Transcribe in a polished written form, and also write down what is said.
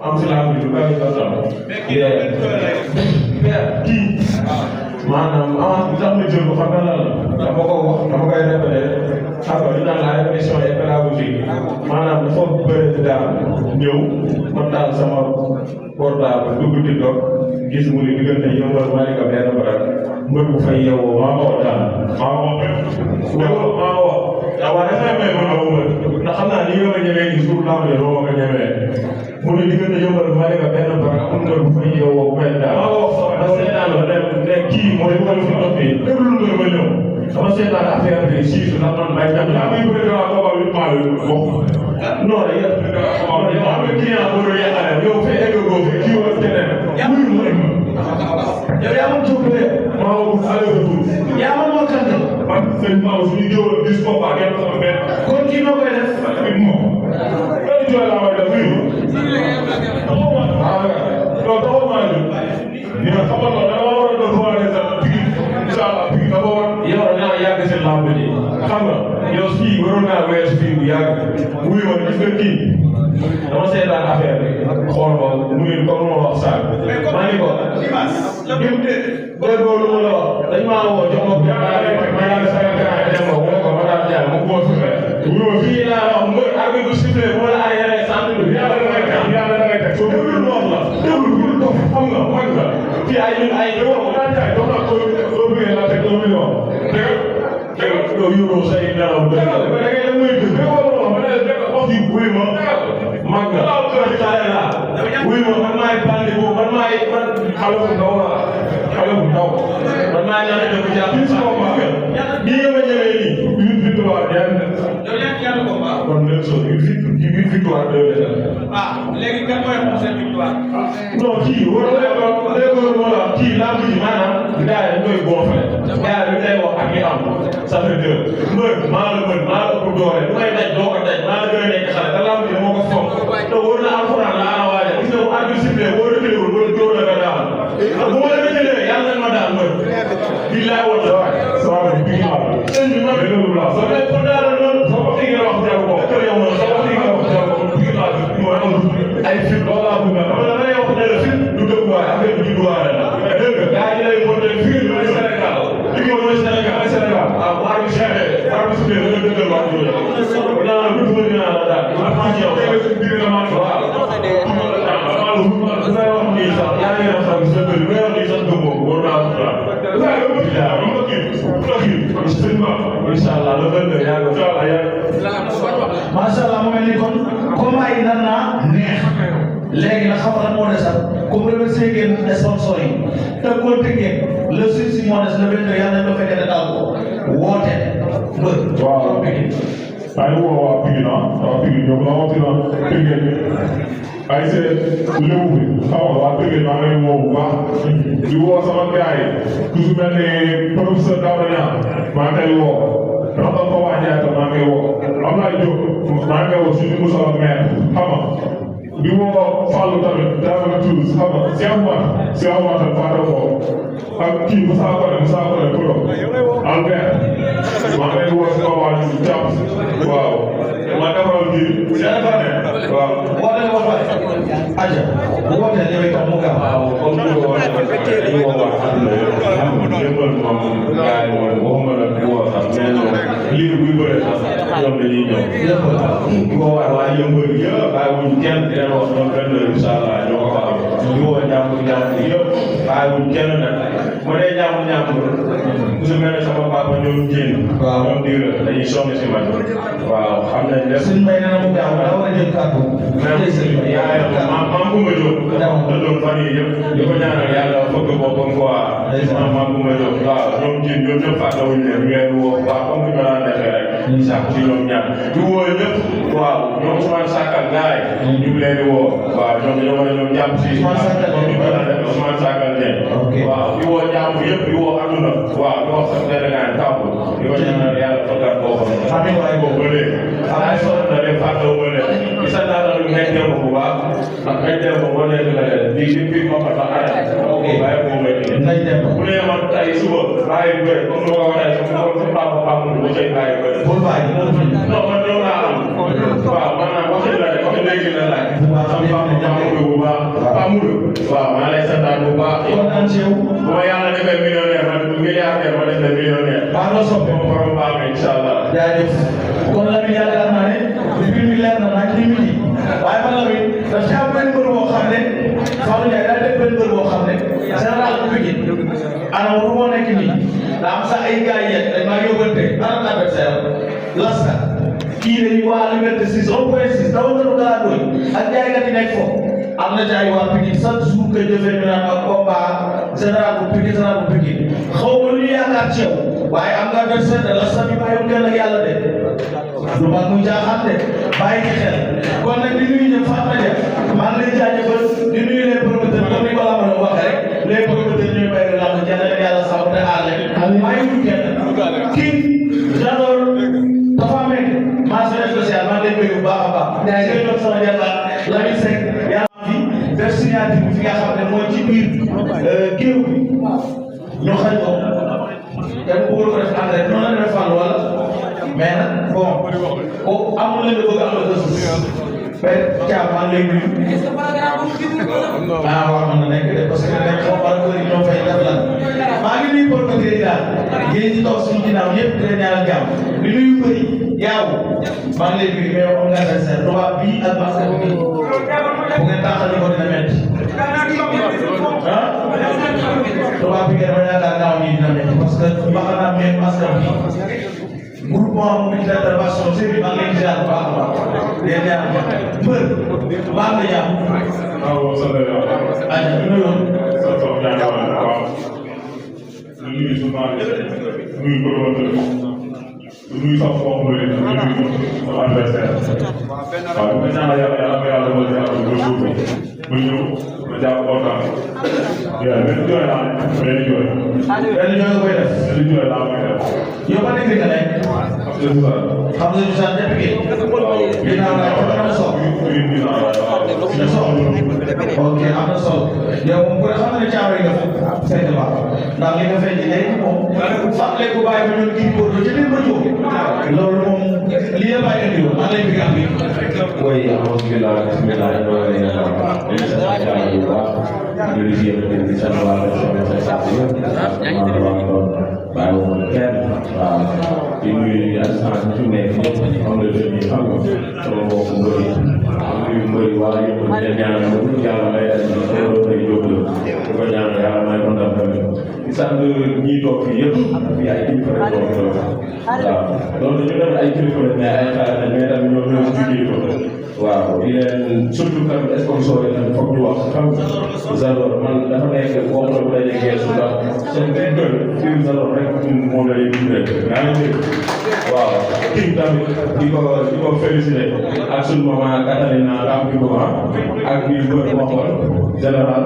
am si laa bi lu bari la tam. kii maanaam avance bi tax na jël ko xam nga lan la dama ko wax dama koy répété xam nga li naan la répétition est pédagogique maanaam dafa bëri daal ñëw man daal sama portable dugg TikTok gis mu ne diggante yëngal Malika benn barab mbër bu fay yeewoo maa ko wax daal maa ko wax maa ko wax waaw dafay may mën a wër ndax xam naa ni nga ma ñemee ni suuf laa ma ne doo ma ko ñemee mu ne diggante yëngal Malika benn barab am mbër bu fay yeewoo benn daal maa ko wax parce que seetaan la ne kii mooy wàllu fi ndox bi déglu nga ma ñëw sama seetaan affaire bi siisu ndax man bay dem laa muy bëri dama ko wax maa ngi wax non rek yëpp am na client bu doon yàqale yow fee egg goo fi kii wala keneen muy mu yow yaa ma jóg de maa wut allé retour yaa ma moo kante man sëñ Maodo suñu jëwal gis ko ba ngeen sama benn kon kii noo koy def moom loolu jooy laa koy def fii taxaw maa ñu dina xamal la dama war a doon soirée sax pigi incha allah pigi dafa war yow da ngaa yàgg seen lamb ji xam nga yow fii waroon naa weesu fii bu yàgg wuy ma gis nga kii dama seetaan affaire bi xool ko mu ngi comme ma wax sànq maa ngi ko déggoo lu mu la wax dañ maa woo jox ma ma yàgg sama grand dem ko mu ne ko ma daan jàll mu góor fi fii laa wax mu arbitre bu sifflé moo la arrière centre bi yàlla da ngay teg yàlla da ngay teg soo déglu noonu la déglu bu dof xam nga mag nga fii ay ñun ay déglu ko daan jaay dox naa ko bëggee la teg 1 million dégg yow yoroo say nelaw dëgg da ngay dem muy dëgg wax ji wuy ma mag nga xale la wuy ma man maay bandi bu man maay man xale bu ndaw la xale bu ndaw man maa ñaan dëgg jàpp nii nga ma ñëwee nii une victoire kon même chose une victoire deux léegi kan mooy xam seen victoire non kii war na la kii lamb ji maanaam gars yi dañ koy gonflé gars yi dañ wax ak yi am ça fait deux mbër maa la mën maa la ëpp doole lu may daj doo ko daj maa la gën a nekk xale te lamb ji dama ko fonk te wóor na alxuraan laa la waajal gis nga bu arbitre sifflé boo reculéwul wala dóor la nga daal bu ma la reculé yàlla nañ ma daal mbër bii laay woote waay sama bi la sëñ bi ma déglu la soo dee ko daal noonu soo ko tigee wax jaw ko kër yow noonu soo ko tigee wax jaw ko bii laa mooy am ay fit loolu laa bëgg dama la lay wax ne la fit du dëgg waay affaire bi du waay la dégg nga gars yi lay monté fii mooy Sénégal li nga mooy Sénégal ah bu arbitre sifflé da nga dëggal wax jooju naa la bëgg naa la daal ma ci yow waaw wax nii sax yaa ngi wax sax sa bëri wax nii sax gëm boobu war naa incha allah le 22 yaa ngi macha allah mu mel ni kon combat yi daan naa neex léegi nag xam nga moo des sax comme remercié ngeen sponsor yi te compté ngeen le succès moo des le 22 yàlla nañu ko fekkee daal ko woote mbër. waaw maa ngi woo waa Pikine waa Pikine ñoom rawatina Pikine ay seen léew bi xam nga waa Pikine maa ngi leen woo bu baax di woo sama gars yi ku su mel ni professeur Daouda Niang maa ngi koy woo Raxal ko waa Ndiaye maa ngi koy woo Ablaye Diop maa ngi koy woo suñu Moussa maire xam nga di woo Fallou tamit Daouda Toulouse xam nga Cheikh Omar tamit Fata ko ak kii Moussa Kone Pro Albert maa ngi leen woo si kaw waa ñu jàpp waaw maa defaral kii waaw woote nga ba pare. aja bu wootee ñëw itam mu gaaw. waaw comme ni ko waxee dañu woo waa àdduna yëpp xam nga léppal moom gars yi moom waxuma la di woo sax mais ñoom lii buy bëree sax ñoom dañuy ñëw. léppal di ko wax waa yëmbal yëpp bàyyiwuñ kenn di leen wax ñoom benn incha allah ñoo ko fa am di woo ñàmbur yëpp bàyyiwuñ kenn nag mu dee ñàmbur ku si mel ne sama papa ñoom Dieng. waaw ñoom diir dañuy sonn si man waaw xam nañ lépp. suñu mbay nee na mu gaaw daa war a jël kàddu. mais yaayam maam Koumba Diop. da doon fan yii yëpp di ko ñaanal yàlla fëgg boppam quoi. maam Koumba Diop waaw ñoom Dieng ñoom ñëpp fàttewuñ leen ñu leen woo bu baax comme ni ñu daan defee rek. ñu sàkk ci ñoom ñaar di woo ñëpp waaw ñoom Ousmane Sakal gaay ñu ngi leen di woo waaw ñoom dañoo war a ñëw jàpp si. comme ni ñu ko daan defee Ousmane Sakal leen. waaw di woo jàmm yëpp di woo àdduna waaw di wax sax benn gars tàmp di ko ñaanal yàlla fëggaat boppam. amiin waay boobu ba léegi. ay sonn na leen fàttewu ma leen. di sant daal ñu ngay teew bu baax ndax ngay teew boo nekk na leen di depuis ma fa tax arrêté. ok bàyyi ko may ngay dem bu nee man tey suba bàyyi bëri comme ni ma ko waxee sama papa mu bu xëy bàyyi bëri. bul bàyyi non man loolu laa am. waaw maanaam waxi la rek waxi léegi la laaj. sama papa mu waaw maa lay santaan bu baax. kontaan ci yow. bu ma yàlla defee millionnaire man milliardaire ma def la millionnaire. waaw loo soppee moom borom baax na incha allah. jaajëf kon Lamine yaakaar naa ne mbir mi leer na nag li mu ji waaye man Lamine daf ci am benn mbër boo xam ne Fallou Ndiaye daa def benn mbër boo xam ne général bu Pikine ana lu moo nekk nii daa am sax ay gars yi dañ maa yóbbante ana adversaire lasta kii dañuy waa Liberté 6 1.6 dawal nga nu galaa doy ak jaaykat yi nekk foofu am na jaay waa Pikine chaque jour que jëfee ñu naan ak combat général bu Pikine xaw ma lu ñu yaakaar ci yow waaye am nga adversaire de lasta bi bàyyiwul kenn ak yàlla de lu mag muy jaaxaan de bàyyi ci xel kon nag di nuyu ñëpp Fatma Dia maa ngi lay jaajëfal di nuyu les promoteurs comme ni ko la mën a waxee rek les promoteurs ñooy bàyyi la ko jënd leen yàlla sax te aar leen bàyyiwul kenn kii j'adore dafa amee mention spéciale maa ngi lay nuyu bu baax a baax ngay doon sama jàlla Lamine Seck yàlla fi def signature bi fi nga xam ne mooy ci biir géew bi ñu xañ ko te mu bëggoon ko def engrais noonu la demee Fall wala mais nag bon ko amul leen bëgg am la mais Thiam maa ngi lay nuyu waaw mën na nekk de parce que dañ xaw ma ko ñoo fay def lan maa ngi nuyu promoteur yi daal yéen ñi toog suñu ginnaaw ñëpp di leen ñaanal jàmm di nuyu bëri yaaw maa ngi lay nuyu mais wax nga ne seen tubaab bii ak masque bi bu ngeen taxal ko dina métti ah tubaab bi ngeen ma yaakaar naaw nii dina métti parce que mbaxana mais masque bi groupement mobilité intervention série maa ngi leen di ziar bu baax a baax leen ñaanal jàmm mbër baax na jàmm waaw sant yàlla. aja ñu nuyoon sant yàlla waaw. nuyu journaliste nuyu promoteur nuyu sama mbokk mbëri nuyu sama adversaire waaw bu ko ñaanal yàlla yàlla ko yàlla defal yàlla bu góor ba ñëw ma jàpp kontaan waaw benn jooy laa ne benn jooy nga koy def benn jooy laa koy def yow ba nekk nga nekk xam nga Moussa Diakhaté ginnaaw laay wax am na solo ok am na solo yow moom ku ne xam nga ne caawa yi nga fekk baax ndax li nga fekk léegi moom fàttali ko bàyyi ba ñoom kii góor ci biir ba jóg loolu moom lii la bàyyi indi woon maa lay bëgg am bi oui alhamdulilah bisimilah ñu ngi lay sant yàlla bu baax ñu ngi leen di sant waa région de Sadio yëpp bàyyi woon kenn waaw di nuyu assistance bi fi nekk ñëpp xam nga jeunes yi xam nga sama mbokku mbër yi nuyu mbër yi waa yëpp ñu leen ñaanal ba bu yàlla may leen ñu ko day jóg la di ko ñaanal yàlla may ko ndam tamit di sant ñi toog fii yëpp fii ay kilifa rek toog waaw loolu ñu dem ay kilifa rek mais ay xaar mais tamit ñoom ñoo ci kilifa waaw di leen surtout tamit sponsor yi tamit foog ñu wax xam nga Zalor man dafa nekk boo xam ne bu dajee geesu ndax seen benn kër fii Zalor rek moom la ñuy dundee yaa ngi dégg waaw kii tamit di ko félicité ak suñu maman Catalina Lampi ak bi mbër waxoon général